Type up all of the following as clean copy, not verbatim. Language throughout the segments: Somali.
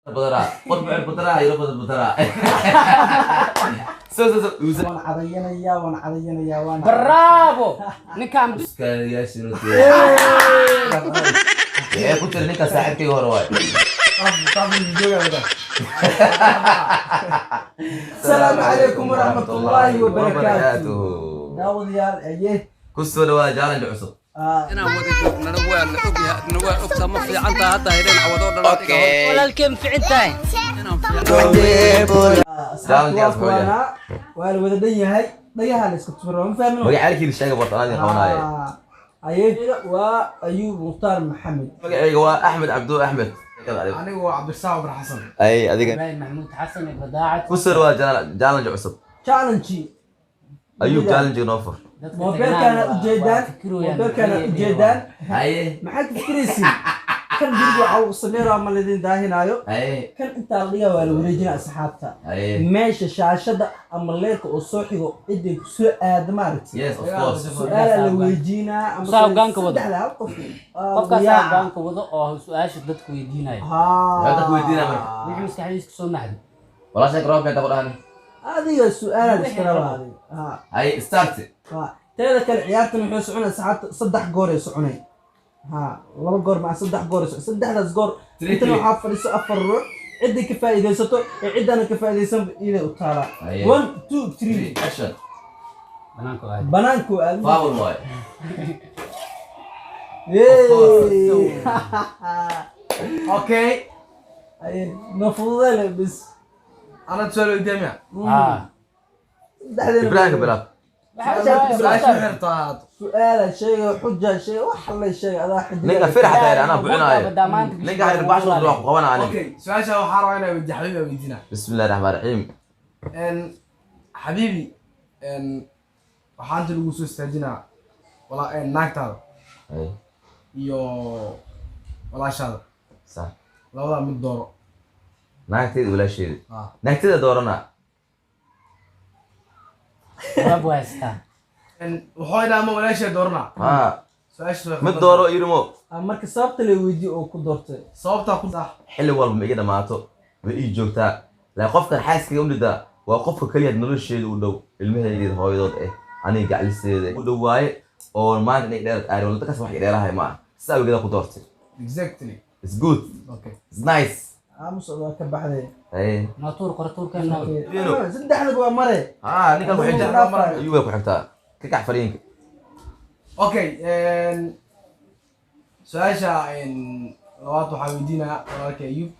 Badaraa, qurbucir badaraa, yaro badar badaraa. So so so. Waan cadayanayaa, waan cadayanayaa, waan Bravo, ninkaan. Ee, ku tiri ninka saaxiibkayga hore waay. Jooga. Asalaamu calaykum waraxmatullaahi wabarakaatu, daawadayaal aye. Ku soo dhawaada challenge cusub. Inaan wada joognana waa la ogyahay, adna waa ogtaa. Ma fiicantaa hadda haydeen cawadoo dhan adiga hor Walaalkeen, fiican tahay. Inaan fiican. Asxaabta waa kuwaanaa, waa la wada dhan yahay, dhagaha la iska tubara, ma fahmin. Magacaalkiina sheega barta, anaa idin qabanaaye. Aye, waa Ayuub Mukhtaar Maxamed. Magacayga waa Axmed Cabdu Axmed. Anigu waa Cabdirasaaq Umar Xasan. Ay, adiga? Ibraahim Maxamuud Xasan Ibradaacad. Ku soo dhawaada challenge cusub. Challenge. Ayuub, challenge noo fur. Moobeelkaana ujeedaan, moobeelkaana ujeedaan. Haye. Maxaad ka fikiraysiin? Kan guriga waxa uu sameynaa ma lidin daahinaayo. Kan intaa la dhigaa, waa la wareejinaa, asxaabta. Meesha shaashada ama leerka oo soo xigo, ciday ku soo aada, maaragtay? Yes, of course. Su-aalaa la weydiinaa ama Saa hoggaanka wado. saddexda hal qof Qofkaas yaaca. hoggaanka wado oo su-aasha dadku weydiinayo. Maxaa dadku weydiinaa marka? Wixii maskaxdiisa kasoo maxdo. Walaashay garoonka inta ku dhahani. Adiga su-aalaa la iska rabaa adiga. Haye, start. Teeda kale, ciyaartan wuxuu soconay, asxaabta, saddex goor ay soconay. Ha, laba goor maa, saddex goor ay soconay. Saddexdaas goor Three, intan three. waxaa fadhiso afar ruux. Ciddii ka faa'iidaysato ee ciddana ka faa'iidaysan iiday u taalaa. Haye. One, two, three. Action. Banaanka aad. Banaanku aad. Foul waay. Hey. Okay. Aye, ma fududeele bis. Ana su'aal weydiiya miya? Ah. Saddexdeena. Ibraahim, ka bilaab. Su-aasha xirtaa. Su-aala sheega, xuja sheega, wax la sheega, adaa xuja. Ninka firax tahay, anaa bucinaayo. Ninka xarir baxsho waa ku qabanaa aniga. Okay, su-aasha waxaa rabaa inaa weydiiyo Xabiibi, aa weydiinaa. Bismillahi raxmaan raxiim. Xabiibi, waxaa inta lagu soo istaajinaa naagtaada iyo walaashaada. Sax. Labadaa mid dooro. Naagtayda, walaasheeda? Ah. Naagtayda doorana. Jawaab waa haystaa. Wuxuu idhaa ama walaashaa dooranaa. Ha. Su-aasha. Mid dooro irimo. Ah, marka sababta la weydiiyo oo ku doortay? Sababtaa ku sax. Xilli walba ma iga dhamaato, ma ii joogtaa, laakiin qofkan xaaskayga u dhidaa waa qofka keliya nolosheeda u dhow, ilmahaygeeda hooyadood aniga gacliseeda u dhow waaye, oo maanta inay dheerad aarin wala dadkaas wax i dheerahay ma ah. Sidaa awgeeda ku doortay. It's good. It's nice. Aamus, waa ka baxday. Haye. Noo tuur, qora tuurkeen noo. Dino. Saddexda waa mare. Ha, ninkan ku xigta. Dhaafaayo. Ayuu way ku xigtaa, ka kax fariinka. Okay, su-aasha labaad waxaa weydiinaa walaalka Ayub.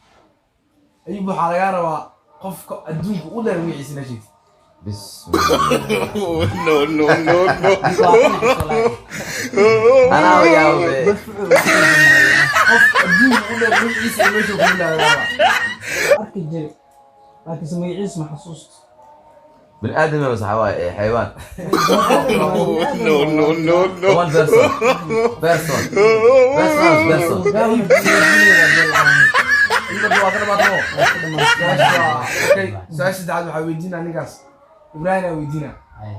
Ayub, waxaa lagaa rabaa qofka adduunka u dheer magaciisa inaad sheegtid. Bismillah. No, no, no, no. Waa ka naxis wallaahi. Anaa yaabe. Qofka adduunka u dheer magaciisa iyo meesha ku lagaa rabaa. Arki jiri, laakiinse magaciisa ma xasuusto. Bini aadam ma sax waaye ee xayawaan? No, no, no, no. One person, person, person, person. Inta waa ka dhamaatay. Okay, su-aasha saddexaad waxaa weydiinaa ninkaas Ibrahim aa weydiinaa. Haye.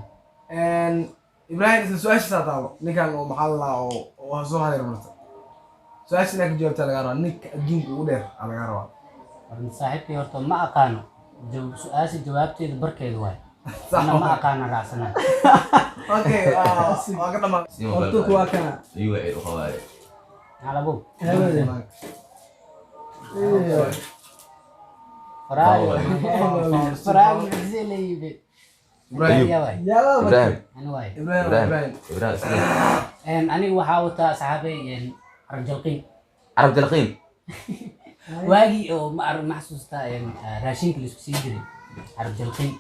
Ibrahim, isla su-aashiisaa taalo ninkan oo maxaa la lahaa oo soo hareer marta. Su-aasha inaad ka jawaabtaa lagaa rabaa, ninka adduunka ugu dheer aa lagaa rabaa. Warna saaxiibkay, horta ma aqaano. Su-aasha jawaabteeda barkeeda waay. Sax. Ana ma aqaana, raacsana. Okay, waa ka dhamaatay. Hortuku waa kana. Ayuu ay u qabaaye. Macalabow. Hawada. Faraayo. Faraayo mucjise la yimid. Ibrahim. Yaa waay. Yaaba. Ibrahim. Ani waay. Ibrahim. Ibrahim. Ibrahim. Ibrahim isla. Aniga waxaa wataa, asxaabay, carab jalqiin. Carab jalqiin. Waagii oo ma ma xasuustaa raashinka la isku siin jiray, carab jalqiin.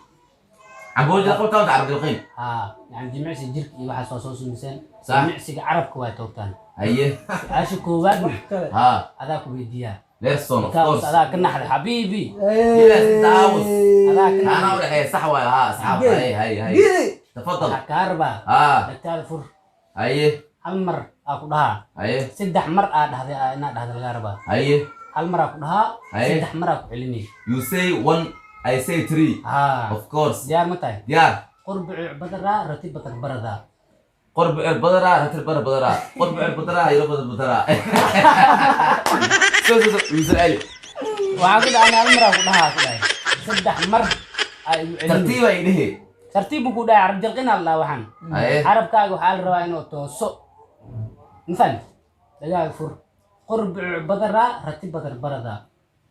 Cambuur jalqiin taa, carab jalqiin. Haa, yani jimicsi jirka iyo waxaas waa soo sumiseen. Sax. Jimicsiga carabka waa toogtaan. Su-aasha koowaad Kale. Adaa ku weydiiyaa. Nelson, of Because course. adaa ka naxday, xabiibi. Yes, taawus. Adaa ka أنا naxday. أقول هي صح ولا ها أصحاب؟ هاي هاي هاي. Gidi. تفضل. Waxaa kaa rabaa dhagtaada fur. Hal mar aa ku dhahaa. Saddex mar aa dhahday, aa inaad dhahda lagaa rabaa. Hal mar aa ku dhahaa. Saddex mar aa ku celinay. You say one, I say three. Haa. Of course. Diyaar ma tahay? ديار. Qurbucu badaraa, rati batar baradaa. قرب البدرة، رتل بر بدرة، قرب البدرة، يربط البدرة. سو سو سو يوسف علي. Waxaa ku dhahay hal mar aa ku dhahaa ku dhahay. Saddex mar aa igu celini. Tartiib ay dhihi. Tartiib buu ku dhahay, carab jalqin aa la dhahaa waxaan. Haye. Carabkaaga waxaa la rabaa inuu tooso. Ma fahamtid? Dhagaaga fur. Qurbuc badaraa, rati badar baradaa.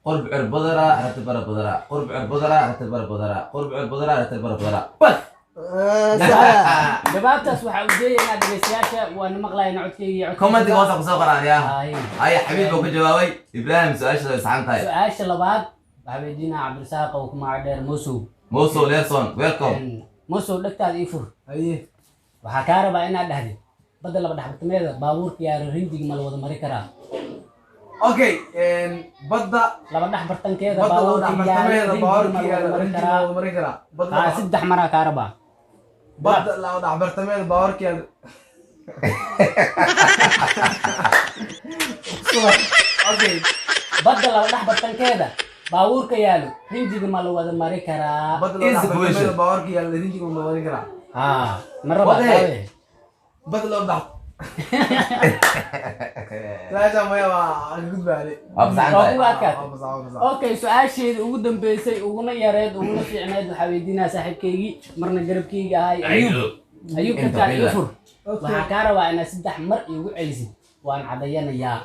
Qurb cur badara rati bara badara, qurb cur badara rati bara badara, qurb cur badara rati bara badara, bas. Jawaabtaas waxaa ujeedaynaa dhegeystayaasha waana maqlayna codkeyga iyo codkiisa. Commentiga hoosa kusoo qoraan yaa. Haye. Haya, Xabiib buu ka jawaabay. Ibrahim, su-aasha way saxan tahay. Su-aasha labaad waxaa weydiinaa Cabdirasaaq oo ku magac dheer Mosow. Mosow Nelson, welcome. Mosow, dhegtaada ii fur. Haye. Waxaa kaa rabaa inaad dhahdid badda laba dhexbartameeda baabuurka yaara rinjiga ma la wada mari karaa? Okay, badda laba dhex bartankeeda badda laba baabuurka yaara dhexbartameeda rinjiga ma baabuurka la wada yaala mari rinjiga karaa? wada marin karaa badda. Haa, saddex maraa kaa rabaa. Badda laba dhexbartameeda baabuurka yaala. Okay. Badda laba dhex bartankeeda baabuurka yaalo rinjiga ma la wada mari karaa? Badda laba Easy dhexbartameeda question. baabuurka yaala rinjiga ma marin karaa? Haa, ma rabaa? Wade. Daawe. Badda laba dhex su-aasha maya, waa ka gudbaale. Waa fasaxan Waa tahay. kugu adkaatay. Waa fasax, waa fasax. Okay, su-aasheeda ugu dambeysay, uguna yareed, uguna fiicneed waxaa weydiinaya saaxiibkaygii, marna garabkeyga ahay, Ayuub. Ayuub, Inta dhagtaada ii bila. fur. Waxaa kaa rabaa inaad saddex mar iigu celisid "waan cadayanayaa".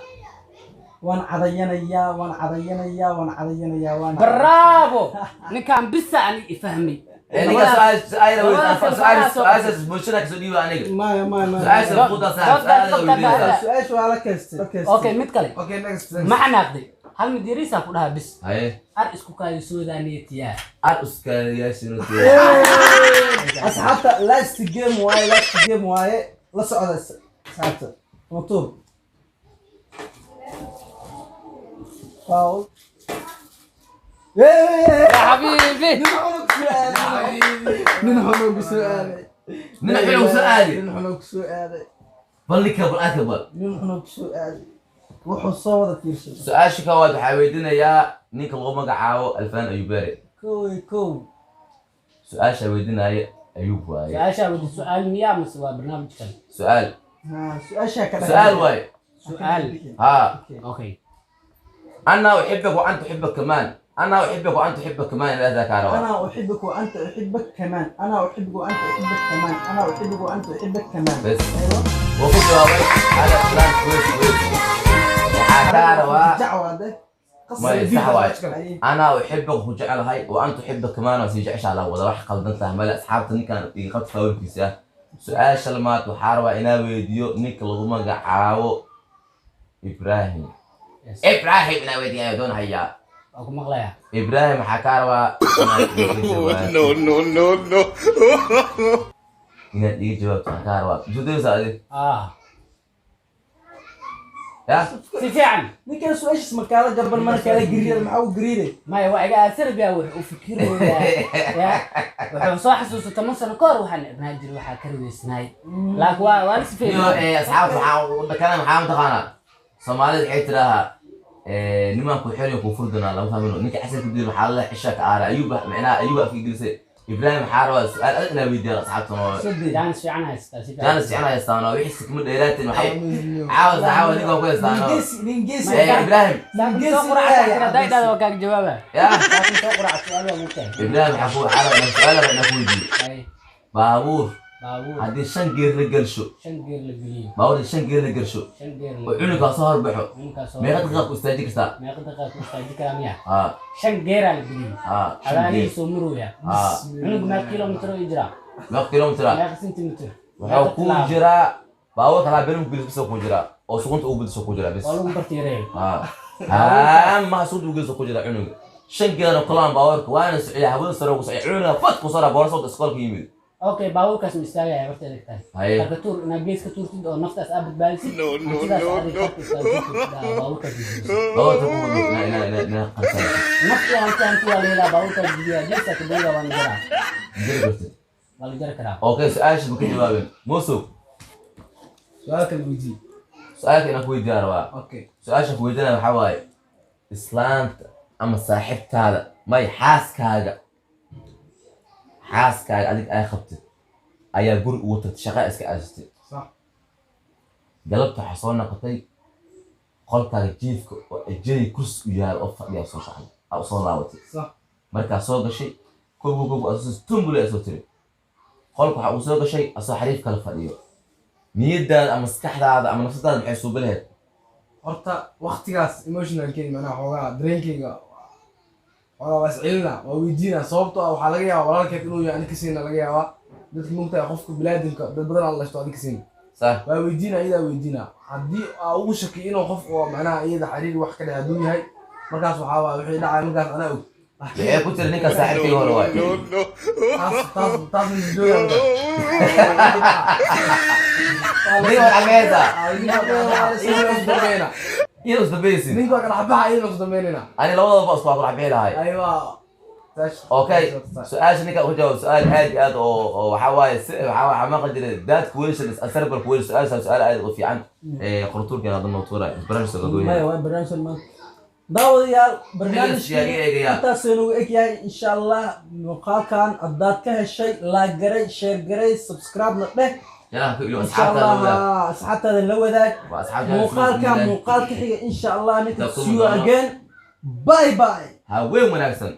Waan cadayanayaa, waan cadayanayaa, waan cadayanayaa, waan. Bravo, ninkaan bisa ani ifahmay. Eh, ninka su-aasha Labadaas su-aashaas bulshada kasoo dhiiba aniga. Maya, maya, maya. Su-aasha fuda saaxiib, su-aasha weydiinaysaa. Su-aasha waa la keestay. Okay, mid kale. Okay, next. Ma xanaaqday? Hal mid yariisaa ku dhahaa bis. Haye. Ar isku kaadisoodaaniyatiyaa. Ar uskaaliyaashin. Asxaabta, last game waaye, last game waaye, la socda asxaabta. Matuur foul. Ya xabiibi. Nin xun ku soo aaday. Nin xun ku soo aaday. Nin xun ku soo aaday. Bal ninka, bal arka, bal. Nin xun ku soo aaday, wuxuu soo wada fiirsaday. Su-aasha koowaad waxaa weydiinayaa ninka lagu magacaabo Alfaan Ayubare. Kow iyo kow. Su-aasha weydiinaya Ayub waaye. Su-aashaa wadi su-aal miyaa mase waa barnaamij kale? Su-aal. Ha, su-aashaa ka. Su-aal waaye. Su-aal. Haa. Okay. أنا أحبك وأنت أحبك كمان، أنا أحبك وأنت أحبك كمان، إلى ذاك عرفت. أنا أحبك وأنت أحبك كمان، أنا أحبك وأنت أحبك كمان، أنا أحبك وأنت أحبك كمان. بس. أيوة. وكنت جوابي على فلان كويس كويس. waxaa kaa rabaa دعوة ده. ما sax waaye. أي. أنا أحبك وجecelahay وأنت أحبك كمان, waa sii jeceshaa la wada, wax qaldan tahay male. Asxaabta, ninkan iga qabta faawilkiisa. Su-aasha lamaad waxaa rabaa inaa weydiiyo ninka lagu magacaabo Ibrahim. Yes. Ibrahim inaa weydiiyo ayaa doon hayaa. Waa ku maqlayaa. Ibrahim, waxaa kaa rabaa inaad iga jawaabto. No, no, no, no. Inaad iga jawaabto waxaa kaa rabaa. Isku adi. Ah. Ya. Si fiican. Ninkan su-aashiis markaala gaban, markaala gariir, maxaa u gariiray? Maya, waa iga aasarbiya, wuxuu u fikirooyaa ya wuxuu soo xasuusta 10 sano ka hor waxaan ibnaa jiray, waxaa ka riweysnaay, laakiin waa la Iyo sifeeyay. Asxaabta, waxaa dhakana maxaa mataqaanaa, Soomaalida waxay tidaahaa nimaan ku xeriyo ku furdana lama fahmino. Ninka xasan ku dil waxaa la xisha ka aara Ayuba, micnaha Ayuba afka gelisay. Ibrahim, waxaa rabaa su-aal adag inaa weydiiyo asxaabta noo. Jaanis fiican haystaa, si fiican. Jaanis fiican haystaano, wixii sikma dheeraateen waxay caawa caawa ninka ku haystaano. Ningeesi, ningeesi. Ibrahim. Saakin soo quraca haday dhahdo waa kaaga jawaaba. Ya. Saakin soo quraca su-aal waa mugtahay. Ibrahim, waxaa rabaa inaan su-aal rabaa inaan ku weydiiyo. Ay. Baabuur Baabuur haddii shan geer la gelsho, shan geer la geliyo, baabuur haddii shan geer la gelsho shan geer la oo cunugaa soo horbaxo, cunugaa soo meeqa daqiiqa ku istaaji kartaa? Meeqa daqiiqa ku istaaji karaa miya? Haa. Shan geeraa la geliyo. Haa, shan xabaalihii geer. Soo marooya. Haa. Cunug meeqa kilomitir oo jiraa? Meeqa kilomitira? Meeqa sentimitir? Wuxuu ku jiraa baabuurka halaa beri ku gelis ku jiraa oo sugunta ugu geliso ku jiraa bis. Waa lagu bartiireeyo. Haa haa, maha sugunta ugu geliso ku jiraa cunuga, shan geerna kulaan baabuurka waana socdaa, hawada sare ku socda, cunuga fad ku sara baabuur socda iskoolka yimid. Okay, baabuurkaas ma istaagaya horteeda ka tahay? Haye. Marka tuur inaad gees ka tuurtid oo naftaas aad badbaadisid. No, no, hantidaas no, adiga no. farta istaagsid, baabuurkaas badbaadisid. Baabuurka ku wado ina qalsan. Naf iyo hanti, hanti waa la helaa. Baabuurkaas gudiyaa geesaa ka booda, waa la jaraa. Jiri kartid. Waa la jari karaa. Okay, su-aasha ma ka jawaabin Musow? Su-aal kale weydii. Su-aalka inaan ku weydiiyaa rabaa. Okay. Su-aasha ku weydiinaya waxaa waaye islaanta ama saaxiibtaada, may, xaaskaaga, xaaskaaga adig ay qabtid ayaa guri ugu tagtay, shaqa iska aasatay. Sax. Galabta waxaa soo noqotay Qolkaaga jiifka oo ajay kursi u yaal oo fadhiya soo kacay, aa usoo laabatay. Sax. Markaa soo gashay, kow kow kow, asoo tumbule asoo tiri, qolka waxaa uu soo gashay asoo xariif kala fadhiyo. Niyadaada ama maskaxdaada ama nafsadaada maxay suubi lahayd? Horta waqtigaas emotionalkeyga, macnaha xoogaa dareenkeyga xoogaa waa iscelinaa, waa weydiinaa, sababtoo ah waxaa laga yaabaa walaalkeed inuu yahay ani kasayna laga yaabaa. Dadka mogtahay, qofka biniaadamka dad badan aan dhashto adi kasayna. Waa weydiina, iyadaa weydiina. Haddii aa ugu shakiyo inuu qof oo macnaha iyada xiriir wax ka dhex hadduu yahay, markaas waxaa waay wixii dhacay markaas anaa og. Maxay ku tiri ninka saaxiibkii hore waay? No, no. Taas jooga. Ninka waxaa ka haysaa iyada isdambaysid. Ninka waa kala baxa, iyadana isdambeynayna. Ani labadaba isku waa kula bixi lahay. Aywa. Okay, su-aasha ninka uga jawaab, su-aal aad iyo aad oo waxaa waaye waxaa waxaa maqli jiray, that question is answerable question. Su-aasha su-aal aad u fiican ee qortuurkeena hadda noo tuuray barnaamijka Maya. Gadooya. Waa barnaamij maanta, daawadayaal. Barnaamijkii yaa eegaya. Intaasuu nagu eg yahay. Insha Allah muuqaalkan haddaad ka heshay, like garay, share garay, subscribe na dheh. Yalaha ku ilo Insha asxaabtaada Allah wadaag. Asxaabtaada la wadaag. Waa asxaabtaada. Muuqaalkan muuqaalka xiga, insha Allah, ninka Inta see you kulmi doona. again, bye bye. Haween wanaagsan.